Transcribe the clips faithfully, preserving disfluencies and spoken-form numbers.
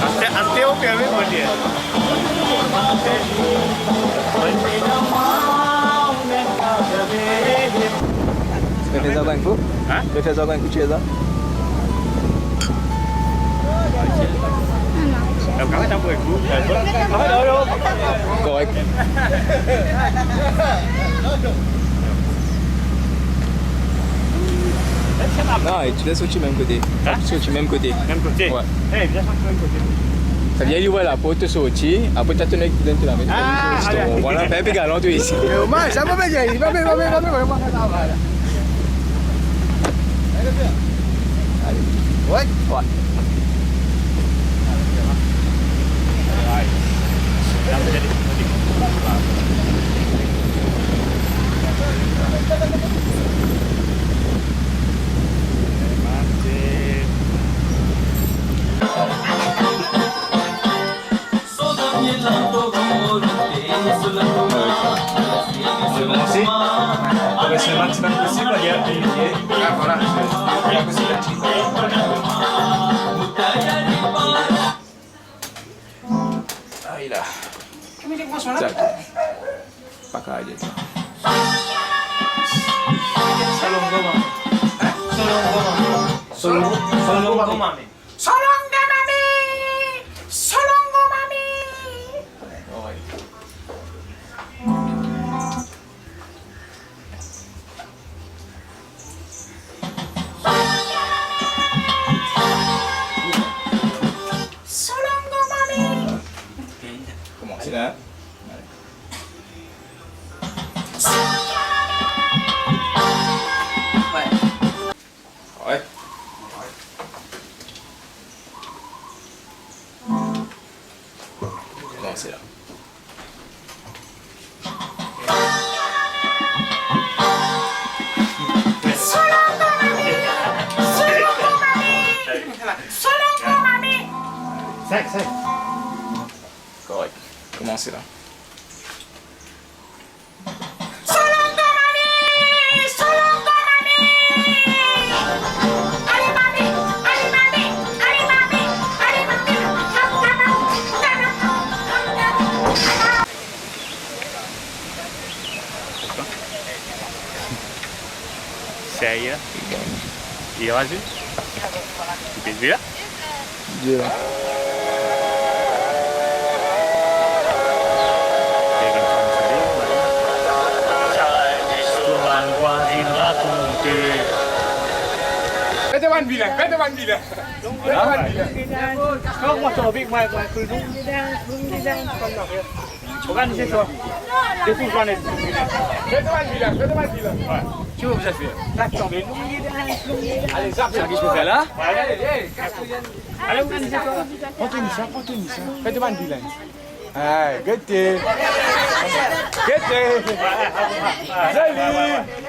Aste, aste, ou ferme, mon Dieu. Pe fer sa enn kou? Hein? Pe fer sa enn kou, ti sa? Korek. Non, e ti les sorti mem kote. Hein? Sorti mem kote. Mem kote? Wi. Eh, bien sorti mem kote. Savedir li ouver laport, to sorti, apre to tourn, to donn to lame. Ah, ale. Vwala, fer enn pe galan to isi. Normal, sa pa bizin, pa bizin, pa bizin, pa bizin, pa bizin. Ale. Wi. Wi. On va commencer. On va essayer le maximum possible, on va dire. Ah, voilà. Ah, il a. Sa. Pa kapav dir sa. Solongo mami. Solongo mami. Solongo mami. Solongo mami. Solongo mami. Solongo mami. Koumans la. Wi. Koumans la. Korek. Koumans la. Solongo mami! Solongo mami! Ale mami! Ale mami! Ale mami! Ale mami! Serye? Li razin? Li pe dir la? Dir la. Met bann vilin, met bann vilin. Met bann vilin. Kan mwa tonbe, mwa, mwa, Organize twa. Dekour Zwanel. Fais devant le village, fais devant le village. Ouais. Tu vois, vous avez fait. Là, tu tombes. Allez, zap. Sa ki pou fer la? Allez, allez. Allez, organize twa. Pran to nis, pran to nis. Fais devant le village. Ah, gete. Gete. Zoli.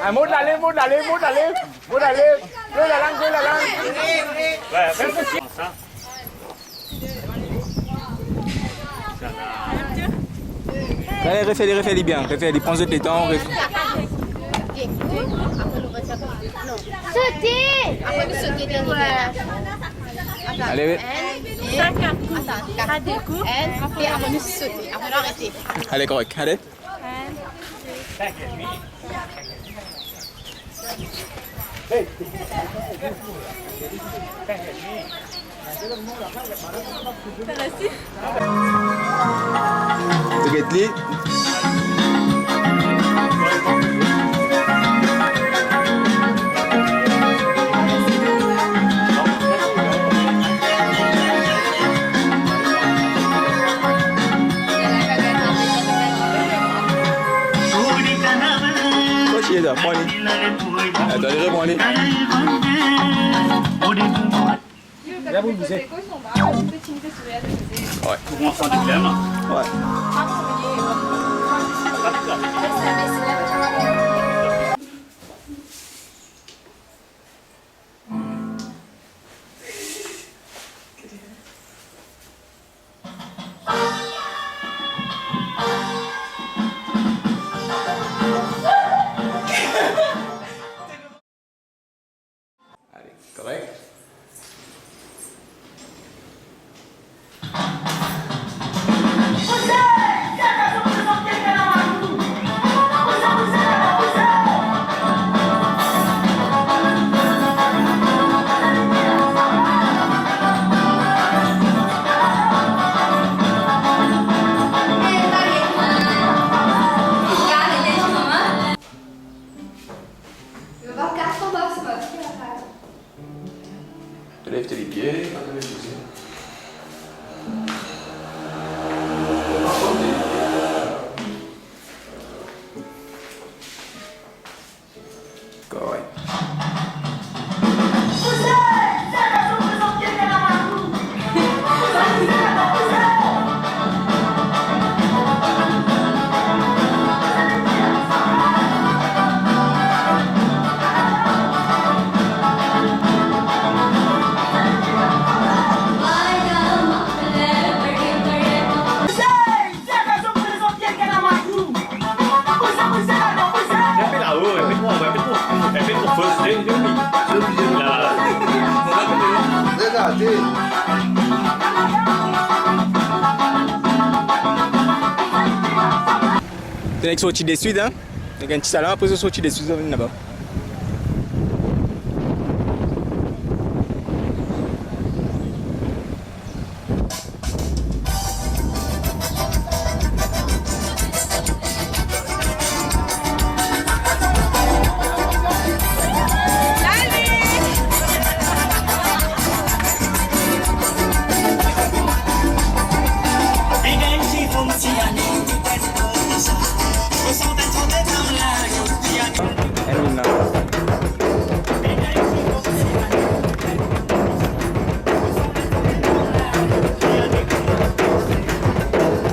Ah, mont lale, mont lale, mont lale. Mont lale. Gwe lalang, gwe lalang. Ouais, fais ça. Allez, refais-le, refais-le bien, refais-le, prends zot letan, refais. Sote! Apre nou sote dernie la. Atann. Allez, oui. Enn, de, atann, kat kou. Enn, de, apre nou sote. Apre nou arete. Allez, korek, allez. To get li. Kot li ete, pran li. Atann, repran li. La pou bouze. Ouais. Pou mwa, sa de klem. Ouais. Lev tes pieds, lev tes pieds. Correct. Donk, sorti de swit, hein. Donk, enn ti salon, apre, sorti de swit, zot vinn laba.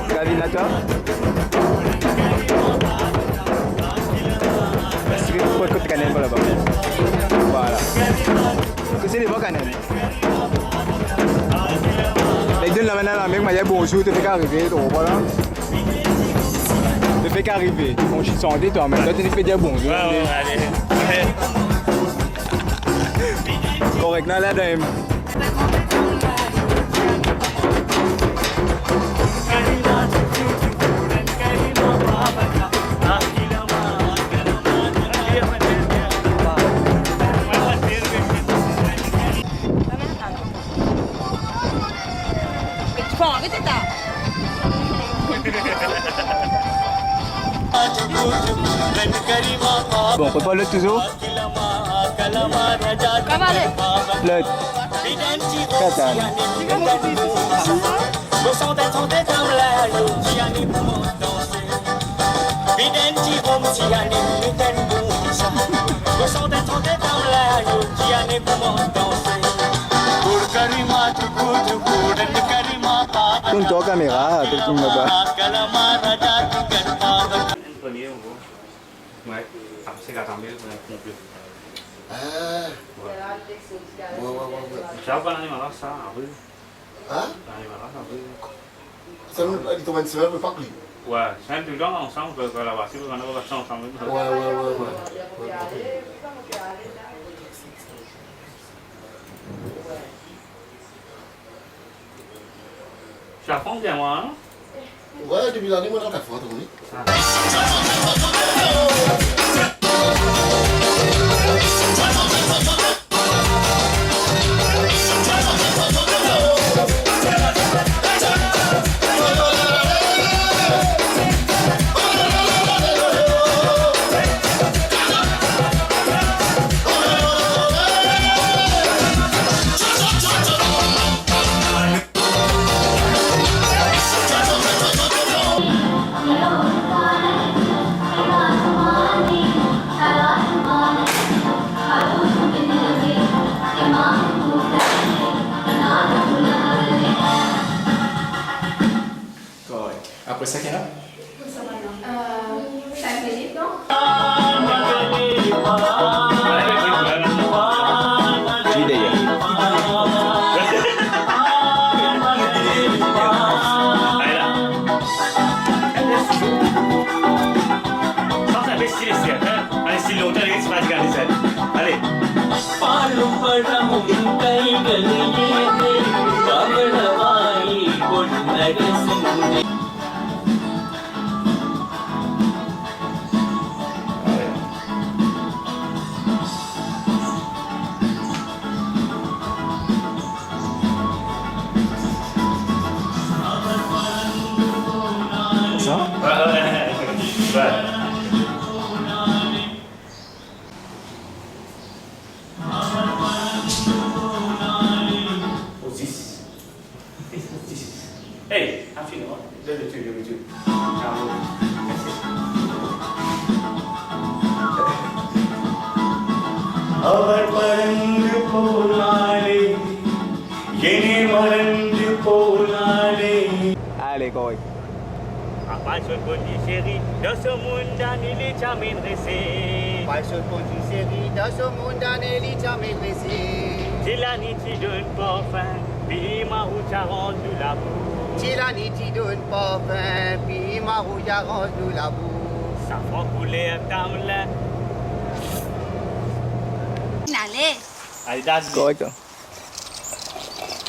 Gavin, à toi. Kot kanel laba. Voilà. Kot se devan kanel. Donn la, mem manier, bonzour, to fek arive, to konpran la. To fek arive, bon, ti sante twa, me twa, to fek dir bonzour. Ouais, ouais, allez. Correct, non, la, dan Bon, prepar lot touzour. Kouma ale? Lot. Katal. Tourn twa kamera, tel ki mo ba. Enn premie, an gro. Ouais. Apre, se katrevin mil pou enn konplet. Ah. Ouais. Ouais, ouais, ouais, ouais. Sa, bann animal la, sa, apre. Hein? Bann animal la, sa, apre. Sa, nou, li tonbe enn semenn, me pa pli. Ouais, sa, nou touzour ansam, nou pe, pe laba, si nou pe, nou pe parti ansam, ouais. Ouais, ouais, ouais, ouais. Ouais, ouais. Sa fran bien, mwa, non? Ouais, depi lane, mwa, dan kat fwa, to kone. Correct. Apre sa, ki ena? Euh, cinq minutes, non? Li deryer. Sa, se enn pe stil, hein? Ale, stil lontan, li ti pa dir sa. Ale. Abat malandu pou ale, gene malandu pou ale. Ale, korek. Apal so konn li seri, dan so monn dane li ti amenn rese. Apal so konn li seri, dan so monn dane li ti amenn rese. Ti lani ti donn parfin, pi marou ti aranz nou labou. Ti lani ti donn parfin, pi marou ti aranz nou labou. Safran kouler tamlin. Ale. Ale, dad. Korek, la.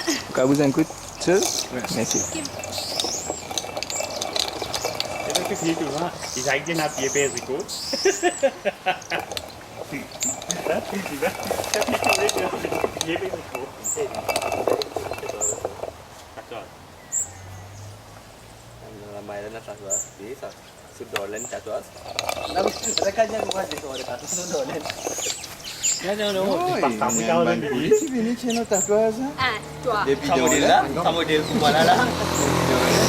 Ou kapav bouz enn kout soz? Wi. Mersi. Ok. E ben, fini tou, hein. Li zis ena pie perziko. Sa, fini, sa. Sa, fini, pie perziko. Atann. Non, la, Maïla, ena tatwaz, se sa. Sou Dorlen tatwaz. La, regarde, regarde, regarde, regarde, Dorlen. Non, non, non, non, c'est pas ça, il y a une bonne police. Ti vini, ti ena tatwaz, hein? Hein, toi. Depi sa model la, sa model pou mwa la, la. Sa model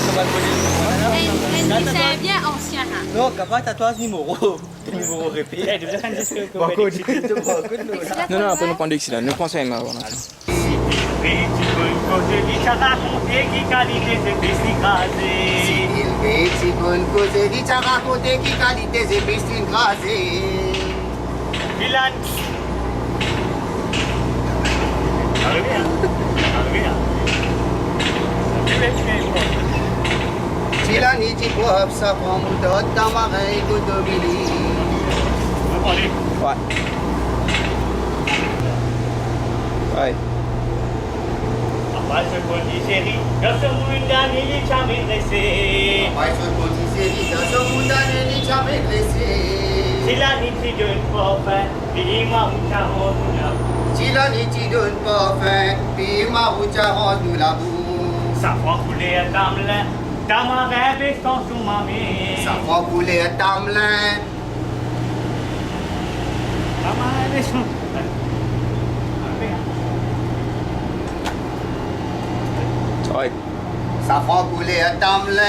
pou mwa la, la. Enn, enn desen bien ansien, hein. Non, kapav tatwaz nimero. Nimero repe. Eh, depi kan dis ke... Bon, kot, bon, kot, non, la. Non, non, apre nou pran de Xylan, nou pran sa, avan, atann. Si Bill Gates ti konn koze, li ti a rakonte ki kalite zepis li kraze. Si Bill Gates ti konn koze, li ti a rakonte ki kalite zepis li kraze. Ilan. Arive, hein? Arive, hein? Ti lani ti prop, safran moutard, tamarin, kotomili. Wi. Wi. Apal so konn li seri, dan so monn dane li ti amenn rese. Apal so konn li seri, dan so monn dane li ti amenn rese. Ti lani ti donn parfin, pi marou ti aranz nou labou. Ti lani ti donn parfin, pi marou ti aranz nou labou. Safran kouler tamlin, tamarin, besan sou mame. Safran kouler tamlin. Tamarin, besan. Wi. Safran kouler tamlin.